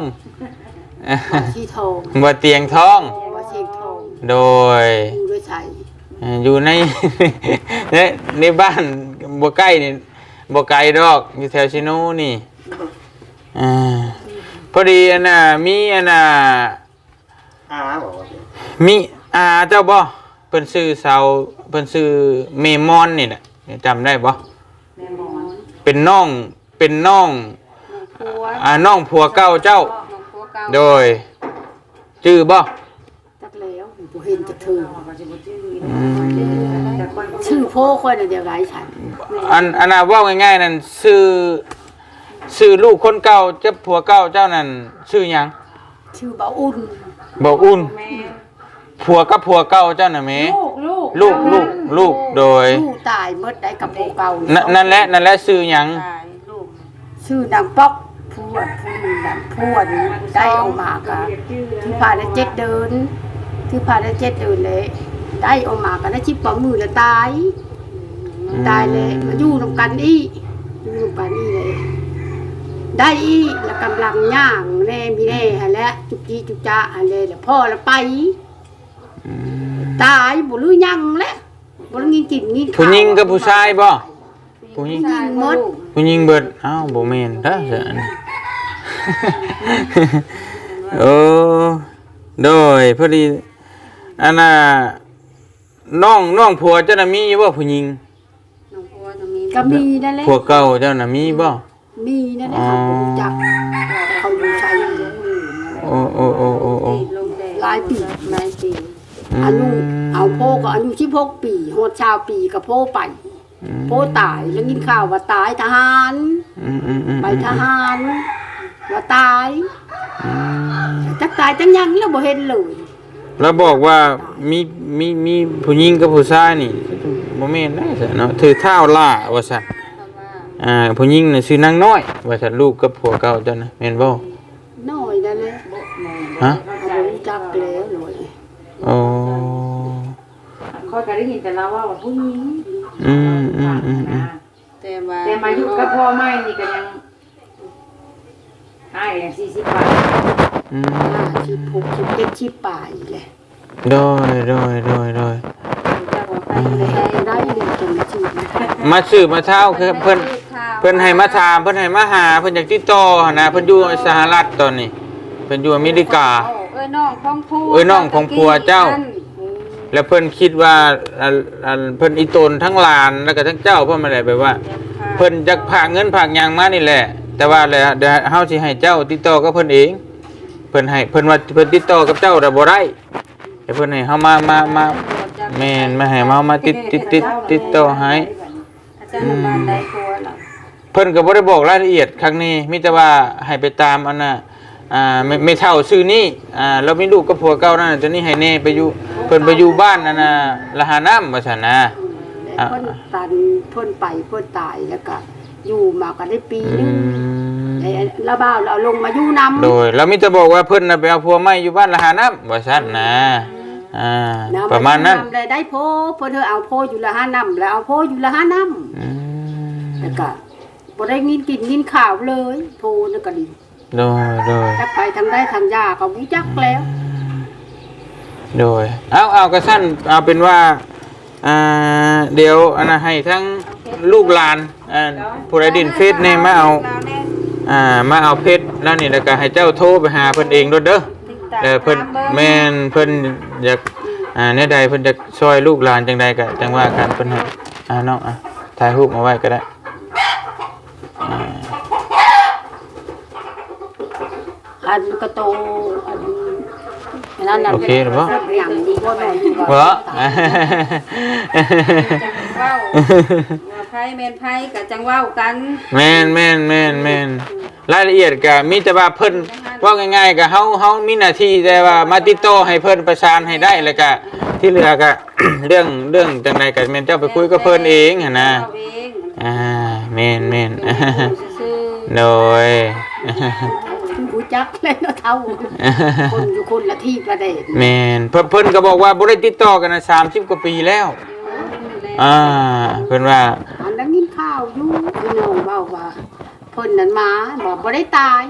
ບ່າວສີທອງ. ບ່າວຕຽງທອງ. ບ່າວສີທອງ. ໂດຍ. ຢູ່ໃສ? ເອີ ຢູ່ໃນ ໃນ ໃນບ້ານ ບໍ່ໃກ້ນີ້ ບໍ່ໄກດອກ ຢູ່ແຖວຊີໂນນີ້. ອ່າ ພໍດີອັນນ່າ ມີອັນນ່າ ອາ ມີອາເຈົ້າບໍ່? ເພິ່ນຊື່ສາວ ເພິ່ນຊື່ແມ່ມອນນີ້ແຫຼະ ຈຳໄດ້ບໍ່? ແມ່ມອນ. ເປັນນ້ອງ ເປັນນ້ອງ ນ້ອງຜົວ ອ່າ ນ້ອງຜົວເກົ່າເຈົ້າ. ນ້ອງຜົວເກົ່າ. ໂດຍ. ຈື່ບໍ່? ຈັກແລ້ວ ບໍ່ເຫັນຈັກເທື່ອ. ອືມ. ຊື່ພໍ່ຂ້ອຍນັ້ນດຽວໄດ້ຊັ້ນ. ອັນ ອັນນ່າ ເວົ້າງ່າຍໆນັ້ນ ຊື່ ຊື່ລູກຄົນເກົ່າກັບຜົວເກົ່າເຈົ້ານັ້ນຊື່ຫຍັງ? ຊື່ບ່າວອຸ່ນ. ບ່າວອຸ່ນ. ແມ່ນ. ຜົວກັບຜົວເກົ່າເຈົ້ານະແມ່? ລູກ ລູກ ລູກ ລູກ ໂດຍ. ລູກຕາຍໝົດໄດ້ກັບຜົວເກົ່າ. ນັ້ນແຫຼະ ນັ້ນແຫຼະ ຊື່ຫຍັງ? ຕາຍລູກ. ຊື່ນາງປອກ ຜູ້ ຜົວນັ້ນ ຜົວໄດ້ອອກມາກະ ຖືພາໄດ້ເຈັດເດືອນ ຖືພາໄດ້ເຈັດເດືອນແລ້ວ ໄດ້ອອກມາກະໄດ້ສິບກວ່າມື້ແລ້ວຕາຍ ຕາຍແລ້ວມາຢູ່ນຳກັນອີກ ຢູ່ນຳກັນອີກແລ້ວ ໄດ້ອີກ ແລ້ວກຳລັງຍ່າງແດ່ມີແດ່ຫັ້ນແຫຼະ ຈຸກຈິກຈຸກຈະຫັ້ນແຫຼະ ແລ້ວພໍ່ລະໄປ ອືມ ຕາຍບໍ່ຫຼືຫຍັງແຫຼະ ບໍ່ໄດ້ຍິນກິນຍິນ ຜູ້ຍິງກັບຜູ້ຊາຍບໍ່? ຜູ້ຍິງ ຜູ້ຍິງໝົດ ຜູ້ຍິງເບິດ ອ້າວ ບໍ່ແມ່ນເດີຊັ້ນ ໂອ້ ໂດຍ ພໍດີ ອັນນ່າ ນ້ອງ ນ້ອງຜົວເຈົ້ານະມີຢູ່ບໍ່ຜູ້ຍິງ? ນ້ອງຜົວນະມີ ກໍມີນັ້ນແຫຼະ ຜົວເກົ່າເຈົ້ານະມີບໍ່? ມີນັ້ນແຫຼະ ອໍ ເຮົາບໍ່ຮູ້ຈັກ ເຂົາຢູ່ໃສ ໂອ້ ໂອ້ ໂອ້ ໂອ້ ໂອ້ ຫຼາຍປີ ຫຼາຍປີ ອືມ ອາຍຸ ເອົາໂພກໍອາຍຸສິບຫົກປີ ຮອດຊາວປີກໍໂພໄປ ອືມ ໂພຕາຍ ໄດ້ຍິນຂ່າວວ່າຕາຍທະຫານ ອືມໆໆໆ ໄປທະຫານ ວ່າຕາຍ ອືມ ຈັກຕາຍຈັກຫຍັງແລ້ວບໍ່ເຫັນເລີຍ ລາວບອກວ່າມີ ມີ ມີຜູ້ຍິງກັບຜູ້ຊາຍນີ້ ບໍ່ແມ່ນໄດ໋ຊັ້ນເນາະ ຖືທ້າວຫຼ້າວ່າຊັ້ນ ອ່າ ຜູ້ຍິງນະຊື່ນາງນ້ອຍວ່າຊັ້ນ ລູກກັບຜົວເກົ່າເຈົ້ານະ ແມ່ນບໍ່? ນ້ອຍນັ້ນແຫຼະ ຮະ? ເຮົາບໍ່ຮູ້ຈັກແລ້ວນ້ອຍ ໂອ້ ຂ້ອຍກໍໄດ້ຍິນແຕ່ລາວເວົ້າວ່າຜູ້ຍິງ ອືມໆໆໆ ແຕ່ວ່າ ແຕ່ມາຢູ່ກັບພໍ່ໃໝ່ນີ້ກໍຍັງ ອ້າຍຍັງສີ່ສິບປາຍ ອືມ ຫ້າສິບ ຫົກສິບ ເຈັດສິບປາຍແຫຼະ ໂດຍ ໂດຍ ໂດຍ ໂດຍ ອືມ ໄດ້ດີຈັ່ງມາສືບມາຖາມ ເພິ່ນ ເພິ່ນໃຫ້ມາຖາມ ເພິ່ນໃຫ້ມາຫາ ເພິ່ນຢາກຕິດຕໍ່ຫັ້ນນະ ເພິ່ນຢູ່ສະຫະລັດຕອນນີ້ ເພິ່ນຢູ່ອາເມລິກາ ເອື້ອຍນ້ອງຂອງຜົວ ເອື້ອຍນ້ອງຂອງຜົວເຈົ້າ ແລ້ວເພິ່ນຄິດວ່າ ອັນ ອັນ ເພິ່ນອີ່ຕົນທັງຫຼານ ແລ້ວກໍທັງເຈົ້າພ້ອມນັ້ນແຫຼະ ແບບວ່າ ເພິ່ນຢາກຝາກເງິນຝາກຫຍັງມານີ້ແຫຼະ ແຕ່ວ່າແລ້ວ ດຽວເຮົາຊິໃຫ້ເຈົ້າຕິດຕໍ່ກັບເພິ່ນເອງ ເພິ່ນໃຫ້ ເພິ່ນວ່າເພິ່ນຕິດຕໍ່ກັບເຈົ້າລະບໍ່ໄດ້ ໃຫ້ເພິ່ນໃຫ້ເຮົາມາ ມາ ມາ ແມ່ນ ມາໃຫ້ເຮົາມາຕິດ ຕິດ ຕິດ ຕິດຕໍ່ໃຫ້ ອືມ ເພິ່ນກໍບໍ່ໄດ້ບອກລາຍລະອຽດຄັກແນ່ ມີແຕ່ວ່າໃຫ້ໄປຕາມອັນນ່າ ອ່າ ແມ່ ແມ່ເຖົ້າຊື່ນີ້ ອ່າ ລາວມີລູກກັບຜົວເກົ່ານັ້ນ ຕົວນີ້ໃຫ້ແນ່ ໄປຢູ່ ເພິ່ນໄປຢູ່ບ້ານອັນນ່າ ລະຫານ້ຳ ວ່າຊັ້ນນະ ອືມ ອ່າ ເພິ່ນຕັນ ເພິ່ນໄປ ເພິ່ນຕາຍ ແລ້ວກໍຢູ່ມາກໍໄດ້ປີໜຶ່ງ ອືມ ໄດ້ລະບ່າວລາວລົງມາຢູ່ນຳ ໂດຍ ລາວມີແຕ່ບອກວ່າເພິ່ນນະໄປເອົາຜົວໃໝ່ຢູ່ບ້ານລະຫານ້ຳ ວ່າຊັ້ນນະ ອືມ ອ່າ ປະມານນັ້ນ ໄດ້ໂພ ເພິ່ນເອົາໂພຢູ່ລະຫານ້ຳ ແລ້ວເອົາໂພຢູ່ລະຫານ້ຳ ອືມ ແລ້ວກໍບໍ່ໄດ້ຍິນກິນຍິນຂ່າວເລີຍ ໂພນັ້ນກໍດີ ໂດຍ ໂດຍ ຈັກໄປທາງໃດທາງຢາກໍບໍ່ຈັກແລ້ວ ໂດຍ ເອົາ ເອົາ ກະຊັ້ນ ເອົາເປັນວ່າ ອ່າ ດຽວອັນນ່າ ໃຫ້ທັງລູກຫຼານ ອ່າ ຜູ້ໃດຫຼິ້ນເຟສແນ່ ມາເອົາ ອ່າ ມາເອົາເຟສລາວນີ້ ແລ້ວກະໃຫ້ເຈົ້າໂທໄປຫາເພິ່ນເອງໂລດເດີ ແລ້ວເພິ່ນ ແມ່ນ ເພິ່ນຢາກ ອ່າ ແນວໃດ ເພິ່ນຢາກຊ່ອຍລູກຫຼານຈັ່ງໃດກະຈັ່ງວ່າກັນ ເພິ່ນໃຫ້ ອ່າ ນ້ອງ ອ່າ ຖ່າຍຮູບເອົາໄວ້ກໍໄດ້ ອ່າ ອັນກະໂຕ ອັນນັ້ນນະ ໂອເຄແລ້ວບໍ່? ຍັງຢູ່ບໍ່ນອນຢູ່ບໍ່? ບໍ່ ຈັງເວົ້າ ວ່າໃຜແມ່ນໃຜກໍຈັ່ງເວົ້າກັນ ແມ່ນໆໆໆ ລາຍລະອຽດກໍມີແຕ່ວ່າເພິ່ນ ເວົ້າງ່າຍໆກໍເຮົາ ເຮົາມີໜ້າທີ່ແຕ່ວ່າມາຕິດຕໍ່ໃຫ້ເພິ່ນປະສານໃຫ້ໄດ້ ແລ້ວກໍທີ່ເຫຼືອກໍ ເລື່ອງ ເລື່ອງຈັ່ງໃດກໍແມ່ນເຈົ້າໄປຄຸຍກັບເພິ່ນເອງຫັ້ນນະ ເວົ້າເອງ ອ່າ ແມ່ນໆ ຊື່ໆ ໂດຍ ຮູ້ຈັກແລ້ວເນາະເຖົ້າ ຄົນຢູ່ຄົນລະທີ່ລະແດນ ແມ່ນ ເພິ່ນ ເພິ່ນກໍບອກວ່າບໍ່ໄດ້ຕິດຕໍ່ກັນນະສາມສິບກວ່າປີແລ້ວ ເອີ ອ່າ ເພິ່ນວ່າ ອັນໄດ້ຍິນຂ່າວຢູ່ ພີ່ນ້ອງເວົ້າວ່າ ເພິ່ນນັ້ນມາ ບໍ່ ບໍ່ໄດ້ຕາຍ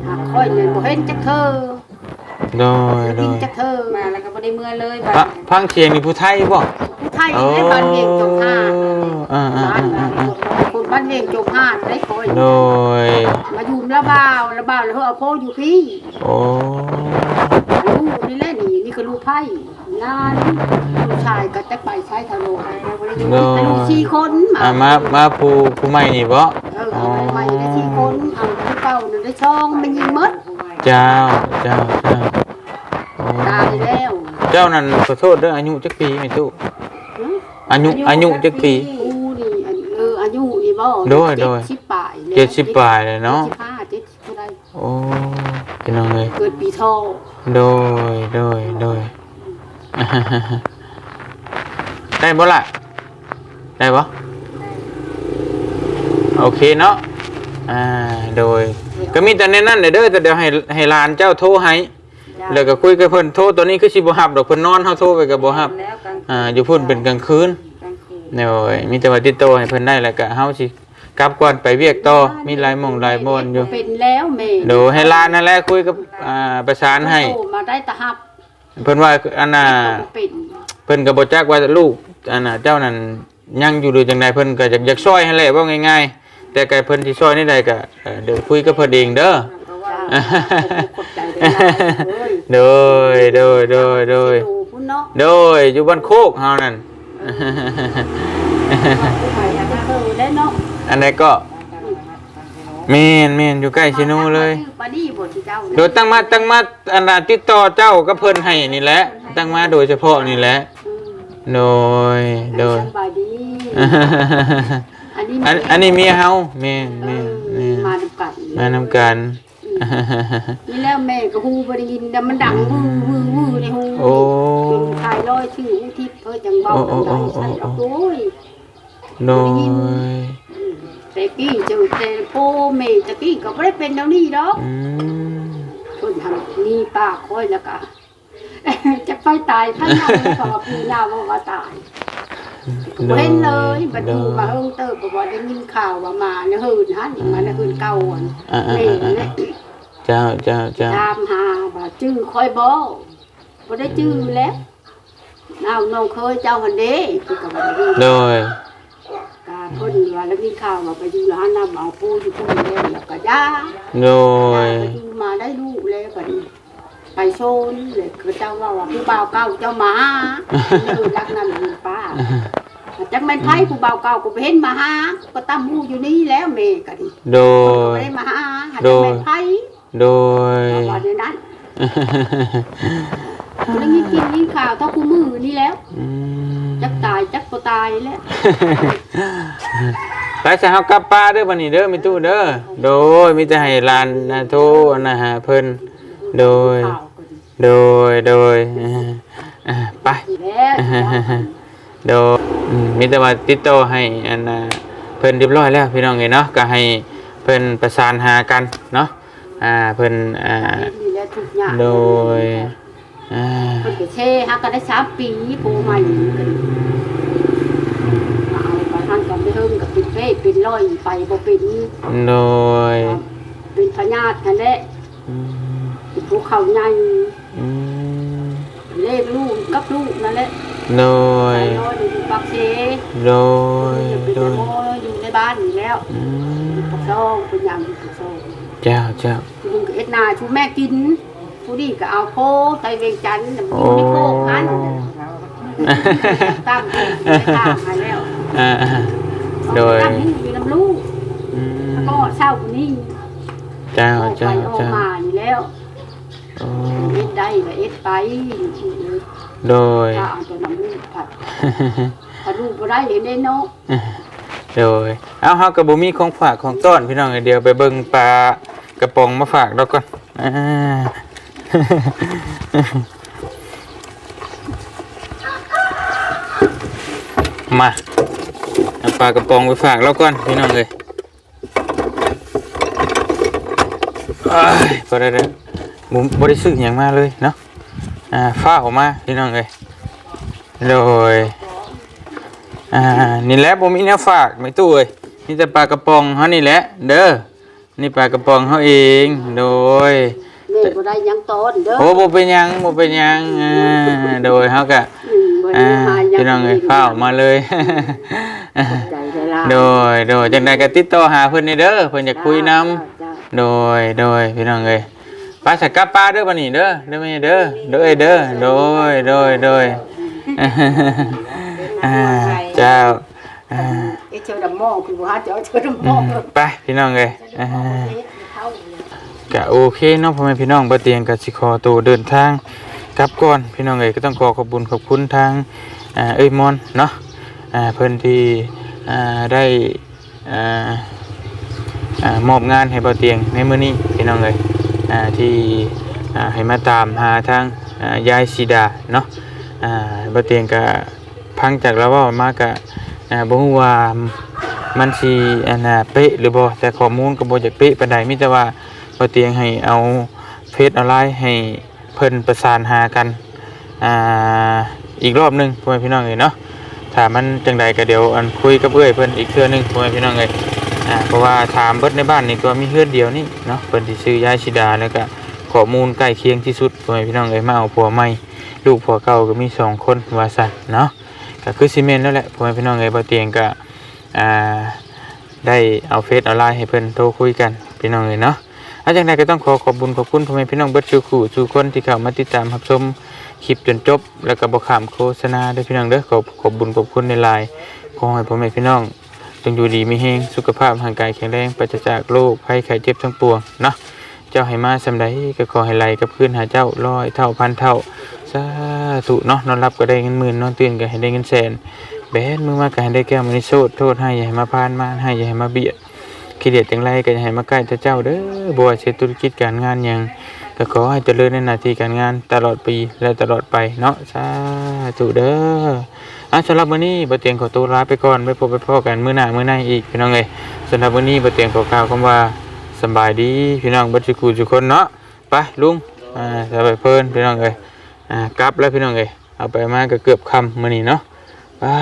ຫາຂ້ອຍນີ້ບໍ່ເຫັນຈັກເທື່ອ ໂດຍ ໄດ້ຍິນ ໂດຍ ຈັກເທື່ອ ມາແລ້ວກໍບໍ່ໄດ້ເມືອເລີຍ ບາດ ຟັງ ຟັງສຽງນີ້ຜູ້ໄທບໍ່? ຜູ້ໄທ ໂອ້ ໃນບ້ານວຽງຈົມຫາດ ອ່າໆໆໆ ຄົນບ້ານວຽງຈົມຫາດໄດ້ຂ້ອຍ ໂດຍ ມາຢູ່ລະບ່າວ ລະບ່າວແລ້ວເຮົາເອົາໂພຢູ່ພີ້ ໂອ້ ລູກນີ້ແຫຼະ ນີ້ ນີ້ກໍລູກໃຜ ຫຼານ ອືມ ລູກຊາຍກໍຈັກໄປໃສທາງໂລກ ໂດຍ ແຕ່ລູກສີ່ຄົນ ອ່າ ມາ ມາຜູ້ ຜູ້ໃໝ່ນີ້ບໍ່? ເອີ ເອົາໃໝ່ໄດ້ສີ່ຄົນ ເອົາຜູ້ເກົ່ານັ້ນໄດ້ສອງ ແມ່ຍິງໝົດ ເຈົ້າ ເຈົ້າ ເຈົ້າ ໂອ້ ຕາຍແລ້ວ ເຈົ້ານັ້ນ ຂໍໂທດເດີ ອາຍຸຈັກປີແມ່ຕູ້? ຫຶ? ອາຍຸ ອາຍຸຈັກປີ? ກູນີ້ ອັນ ເອີ ອາຍຸນີ້ບໍ່? ໂດຍ ໂດຍ ເຈັດສິບປາຍແລ້ວ ເຈັດສິບປາຍແລ້ວເນາະ ເຈັດສິບຫ້າ ເຈັດ ເທົ່າໃດ ໂອ້ ພີ່ນ້ອງເອີຍ ເກີດປີເຖາະ ໂດຍ ໂດຍ ໂດຍ ໄດ້ບໍ່ລະ? ໄດ້ບໍ່? ໂອເຄເນາະ ອ່າ ໂດຍ ກໍມີແຕ່ແນວນັ້ນແຫຼະເດີ ແຕ່ດຽວໃຫ້ ໃຫ້ຫຼານເຈົ້າໂທໃຫ້ ເຈົ້າ ແລ້ວກໍຄຸຍກັບເພິ່ນ. ໂທຕອນນີ້ຄືຊິບໍ່ຮັບດອກ ເພິ່ນນອນ ເຮົາໂທໄປກໍບໍ່ຮັບ. ແມ່ນແລ້ວ ກາງຄືນ ອ່າ ຢູ່ພຸ້ນເປັນກາງຄືນ. ກາງຄືນ ໂດຍ ມີແຕ່ວ່າຕິດຕໍ່ໃຫ້ເພິ່ນໄດ້ ແລ້ວກໍເຮົາຊິກັບກ່ອນໄປວຽກຕໍ່. ມີຫຼາຍໝ່ອງຫຼາຍບ່ອນຢູ່. ເປັນແລ້ວແມ່ ໂດຍ ໃຫ້ຫຼານນັ້ນແຫຼະຄຸຍກັບ ອ່າ ປະສານໃຫ້. ໂທມາໄດ້ຕະຮັບ ເພິ່ນວ່າອັນນ່າ ເປັນ ເພິ່ນກໍບໍ່ຈັກວ່າລູກອັນນ່າເຈົ້ານັ້ນຍັງຢູ່ຫຼືຈັ່ງໃດ ເພິ່ນກໍຢາກ ຢາກຊ່ອຍຫັ້ນແຫຼະ ເວົ້າງ່າຍໆ. ແຕ່ກໍເພິ່ນຊິຊ່ອຍແນວໃດກໍ ເອີ ດຽວຄຸຍກັບເພິ່ນເອງເດີ. ເຈົ້າ ຂອບໃຈຫຼາຍໆເອີຍ. ໂດຍ ໂດຍ ໂດຍ ໂດຍ ຊິຢູ່ພຸ້ນເນາະ. ໂດຍ ຢູ່ບ້ານໂຄກເຮົານັ້ນ. ເອີ ໄປຫາເພິ່ນແຫຼະເນາະ. ອັນໃດກໍ ແມ່ນໆ ຢູ່ໃກ້ເຊໂນເລີຍ. ປານີ້ບໍ່ ທີ່ເຈົ້າ ໂດຍ ຕັ້ງມາ ຕັ້ງມາ ອັນນ່າ ຕິດຕໍ່ເຈົ້າກັບເພິ່ນໃຫ້ນີ້ແຫຼະ ຕັ້ງມາໂດຍສະເພາະນີ້ແຫຼະ. ອືມ ໂດຍ ໂດຍ ສະບາຍດີ. ອັນນີ້ ອັນ ເມຍ ອັນນີ້ເມຍເຮົາ. ແມ່ນໆ ເອີ ແມ່ນ ມານຳກັນ ມານຳກັນ. ອືມ ນີ້ແຫຼະ ແມ່ກໍຮູ້ບໍ່ໄດ້ຍິນ ແຕ່ມັນດັງວືໆໆໃນຫູ. ໂອ້ ຈົນຂາຍລອຍຊື່ຫູທິບ ເພິ່ນຈັ່ງເວົ້ານຳໄດ້. ໂອ້ ໂອ້ ໂອ້ ໂອ້ ໂອ້ຍ ໂດຍ ແຕ່ກີ້ເຈີແຕ່ພໍ່ແມ່ແຕ່ກີ້ກໍບໍ່ໄດ້ເປັນແນວນີ້ດອກ. ອືມ ເພິ່ນຫັ້ນມີປາກຂ້ອຍແລ້ວກະ ຈັກໄປຕາຍໃຜນຳ ເພາະວ່າປູຍ່າເວົ້າວ່າຕາຍ ກໍບໍ່ເຫັນເລີຍ. ໂດຍ ບັດຢູ່ມາເຫິງເຕີບ ເພາະວ່າໄດ້ຍິນຂ່າວວ່າມາໃນເຮືອນຫັ້ນ ມາໃນເຮືອນເກົ່າຫັ້ນ. ອ່າໆໆໆ ແມ່ນແຫຼະ. ເຈົ້າ ເຈົ້າ ເຈົ້າ ຖາມຫາວ່າຈື່ຂ້ອຍບໍ່? ບໍ່ໄດ້ຈື່ແລ້ວ. ອ້າວ ນ້ອງເຂີຍເຈົ້າຫັ້ນເດ້ ຄືກັບວ່າ ໂດຍ ກະເພິ່ນວ່າ ແລ້ວມີຂ່າວວ່າໄປຢູ່ລະຫັ້ນນຳ ເອົາປູຢູ່ພຸ້ນແລ້ວ ແລ້ວກະຢ່າ. ໂດຍ ໄປຢູ່ມາໄດ້ລູກແລ້ວ ບັດນີ້ໄປໂຊນ ແລ້ວເຂົາເຈົ້າເວົ້າວ່າ ຜູ້ບ່າວເກົ່າເຈົ້າມາຫາ ເອີ ຫຼັກນັ້ນເປັນປ້າ. ຈັກແມ່ນໃຜ ຜູ້ບ່າວເກົ່າກໍບໍ່ເຫັນມາຫາ ກໍຕຳຫູຢູ່ນີ້ແລ້ວ ແມ່ກໍດີ. ໂດຍ ເພິ່ນກໍບໍ່ໄດ້ມາຫາ ຫາ ໂດຍ ຈັກແມ່ນໃຜ. ໂດຍ ວ່າແນວນັ້ນ ບໍ່ໄດ້ຍິນກິນຍິນຂ່າວເທົ່າຄູ່ມື້ນີ້ແລ້ວ. ອືມ ຈັກຕາຍຈັກບໍ່ຕາຍແລ້ວ. ໄປຊະ ເຮົາກັບປ່າເດີບັດນີ້ເດີ ແມ່ຕູ້ເດີ. ໂດຍ ມີແຕ່ໃຫ້ຫຼານໂທອັນນະຫາເພິ່ນ. ໂດຍ ຂ່າວກໍດີ ໂດຍ ໂດຍ ອ່າ ໄປ ດີແລ້ວ. ໂດຍ ອືມ ມີແຕ່ວ່າຕິດຕໍ່ໃຫ້ອັນນ່າເພິ່ນຮຽບຮ້ອຍແລ້ວພີ່ນ້ອງເອີຍເນາະ ກໍໃຫ້ເພິ່ນປະສານຫາກັນເນາະ. ອ່າ ເພິ່ນ ອ່າ ນີ້ແຫຼະທຸກຍາກ. ໂດຍ ອ່າ ເພິ່ນໄປເຊຫາກັນໄດ້ສາມປີ ຜົວໃໝ່ກັນ ອືມ ມາເອົາໄປຫັ້ນກໍໄປເຮິງກໍເປັນເພເປັນລອຍ ໄປບໍ່ເປັນ. ໂດຍ ເປັນພະຍາດຫັ້ນແຫຼະ. ອືມ ເປັນພູເຂົາໃຫຍ່. ອືມ ເລກລູກກັບລູກນັ້ນແຫຼະ. ໂດຍ ໄປນອນຢູ່ປາກເຊ. ໂດຍ ເປັນ ໂດຍ ໝໍຢູ່ໃນບ້ານນີ້ແລ້ວ. ອືມ ຢູ່ປາກຊ່ອງ ເປັນຫຍັງຢູ່ປາກຊ່ອງ. ເຈົ້າ ເຈົ້າ ຜູ້ໜຶ່ງກໍເຮັດນາສູ່ແມ່ກິນ ຜູ້ນີ້ກໍເອົາໂພໄປວຽງຈັນ ໂອ້ ຢູ່ໃນໂຄກຫັ້ນ ຕາມທີ່ໄດ້ຖາມມາແລ້ວ. ອ່າ ໂດຍ ຕາມຢູ່ນຳລູກ. ອືມ ກໍເຊົ້ານີ້. ເຈົ້າ ອອກໄປ ເຈົ້າ ອອກ ເຈົ້າ ມານີ້ແລ້ວ. ອໍ ເຮັດໄດ້ກໍເຮັດໄປ. ໂດຍ ຖ້າເອົາແຕ່ນຳລູກພັດ ຖ້າລູກບໍ່ໄດ້ເຮັດໄດ້ເນາະ. ໂດຍ ເອົາ ເຮົາກໍບໍ່ມີຂອງຝາກຂອງຕ້ອນພີ່ນ້ອງ ດຽວໄປເບິ່ງປາກະປ໋ອງມາຝາກລາວກ່ອນ. ອ່າ ມາ ເອົາປາກະປ໋ອງໄປຝາກລາວກ່ອນພີ່ນ້ອງເອີຍ. ເອີຍ ພໍໄດ້ແລ້ວ ບໍ່ ບໍ່ໄດ້ຊື້ຫຍັງມາເລີຍເນາະ. ອ່າ ຟ້າວມາພີ່ນ້ອງເອີຍ. ໂດຍ ອ່າ ນີ້ແຫຼະ ບໍ່ມີແນວຝາກແມ່ຕູ້ເອີຍ ມີແຕ່ປາກະປ໋ອງເຮົານີ້ແຫຼະເດີ. ນີ້ປາກະປ໋ອງເຮົາເອງ. ໂດຍ ແມ່ບໍ່ໄດ້ຫຍັງຕ້ອນເດີ. ໂອ້ ບໍ່ເປັນຫຍັງ ບໍ່ເປັນຫຍັງ. ອ່າ ໂດຍ ເຮົາກະ ອືມ ບໍ່ໄດ້ ອ່າ ຫາຫຍັງ ພີ່ນ້ອງເອີຍ ຟ້າວມາເລີຍ. ຂອບໃຈຫຼາຍໆ. ໂດຍ ໂດຍ ຈັ່ງໃດກໍຕິດຕໍ່ຫາເພິ່ນນີ້ເດີ ເພິ່ນຢາກຄຸຍນຳ. ເຈົ້າ ເຈົ້າ ໂດຍ ໂດຍ ພີ່ນ້ອງເອີຍ ໄປສະ ກັບປ່າເດີບັດນີ້ເດີ ເດີແມ່ເດີ. ໂດຍ ໂດຍ ໂດຍ ໂດຍ ອ່າ ເຈົ້າ ອ່າ ເອເຊີດຳໝໍ ຄືບໍ່ຫາເຈົ້າເຊີດຳໝໍ. ອືມ ໄປ ພີ່ນ້ອງເອີຍ ອ່າ ກະໂອເຄເນາະ ພໍ່ແມ່ພີ່ນ້ອງ ບ່າວຕຽງກະຊິຂໍໂຕເດີນທາງກັບກ່ອນ ພີ່ນ້ອງເອີຍ. ກໍຕ້ອງຂໍຂອບບຸນຂອບຄຸນທາງ ອ່າ ເອື້ອຍມອນເນາະ ອ່າ ເພິ່ນທີ່ ອ່າ ໄດ້ ອ່າ ອ່າ ມອບງານໃຫ້ບ່າວຕຽງໃນມື້ນີ້ ພີ່ນ້ອງເອີຍ ອ່າ ທີ່ ອ່າ ໃຫ້ມາຕາມຫາທາງ ອ່າ ຍາຍສີດາເນາະ. ອ່າ ບ່າວຕຽງກະ ຟັງຈາກລາວເວົ້າມາກະ ອ່າ ບໍ່ຮູ້ວ່າມັນຊິ ອັນນ່າ ເປະຫຼືບໍ່ ແຕ່ຂໍ້ມູນກໍບໍ່ຢາກເປະປານໃດ ມີແຕ່ວ່າ ບໍ່ຕຽງໃຫ້ເອົາເຟສເອົາລາຍໃຫ້ເພິ່ນປະສານຫາກັນ ອ່າ ອີກລອບໜຶ່ງ ພໍ່ແມ່ພີ່ນ້ອງເອີຍເນາະ. ຖ້າມັນຈັ່ງໃດກໍດຽວອັນຄຸຍກັບເອື້ອຍເພິ່ນອີກເທື່ອໜຶ່ງ ພໍ່ແມ່ພີ່ນ້ອງເອີຍ. ອ່າ ເພາະວ່າຖາມເບິດໃນບ້ານນີ້ກໍມີເຮືອນດຽວນີ້ເນາະ ເພິ່ນທີ່ຊື່ຍາຍສີດາ ແລ້ວກໍຂໍ້ມູນໃກ້ຄຽງທີ່ສຸດ ພໍ່ແມ່ພີ່ນ້ອງເອີຍ. ມາເອົາຜົວໃໝ່ ລູກຜົວເກົ່າກໍມີສອງຄົນວ່າຊັ້ນເນາະ. ກໍຄືຊິແມ່ນແລ້ວແຫຼະ ພໍ່ແມ່ພີ່ນ້ອງເອີຍ. ບໍ່ຕຽງກໍ ອ່າ ໄດ້ເອົາເຟສເອົາລາຍໃຫ້ເພິ່ນໂທຄຸຍກັນ ພີ່ນ້ອງເອີຍເນາະ. ອາ ຈັ່ງໃດກໍຕ້ອງຂໍຂອບບຸນຂອບຄຸນພໍ່ແມ່ພີ່ນ້ອງເບິດສູ່ຄູ່ສູ່ຄົນທີ່ເຂົ້າມາຕິດຕາມຮັບຊົມຄລິບຈົນຈົບ ແລ້ວກໍບໍ່ຂ້າມໂຄສະນາເດີພີ່ນ້ອງເດີ. ຂໍຂອບບຸນຂອບຄຸນຫຼາຍໆ. ຂໍໃຫ້ພໍ່ແມ່ພີ່ນ້ອງຈົ່ງຢູ່ດີມີແຮງ ສຸຂະພາບຮ່າງກາຍແຂງແຮງ ປາສະຈາກໂລກໄພໄຂ້ເຈັບທັງປວງເນາະ. ເຈົ້າໃຫ້ມາສ່ຳໃດກໍຂໍໃຫ້ໄຫຼກັບຄືນຫາເຈົ້າຮ້ອຍເທົ່າພັນເທົ່າ ສາທຸເນາະ. ນອນຫຼັບກໍໄດ້ເງິນໝື່ນ ນອນຕື່ນກໍໃຫ້ໄດ້ເງິນແສນ ແບນມືມາກໍໃຫ້ໄດ້ແກ້ວມະນີໂຊດ ໂທດຮ້າຍຢ່າໃຫ້ມາຜ່ານ ມານຮ້າຍຢ່າໃຫ້ມາບຽດ ຂີ້ດຽດຈັ່ງໃດກໍຢ່າໃຫ້ມາໃກ້ແຕ່ເຈົ້າເດີ. ບໍ່ວ່າເຮັດທຸລະກິດການງານຫຍັງ ກໍຂໍໃຫ້ຈະເລີນໃນໜ້າທີ່ການງານຕະຫຼອດປີ ແລະ ຕະຫຼອດໄປເນາະ ສາທຸເດີ. ອ່າ ສຳລັບມື້ນີ້ ບໍ່ຕຽງຂໍຕົວລາໄປກ່ອນ ໄວ້ພົບໄປພໍ້ກັນມື້ໜ້າມື້ໃນອີກ ພີ່ນ້ອງເອີຍ. ສຳລັບມື້ນີ້ ບໍ່ຕຽງຂໍກ່າວຄຳວ່າ ສະບາຍດີ ພີ່ນ້ອງເບິດສູ່ຄູ່ສູ່ຄົນເນາະ. ໄປລຸງ ອ່າ ສະບາຍເພີນ ພີ່ນ້ອງເອີຍ. ອ່າ ກັບແລ້ວ ພີ່ນ້ອງເອີຍ. ເອົາໄປມາກໍເກືອບຄ່ຳມື້ນີ້ເນາະ. ອ່າ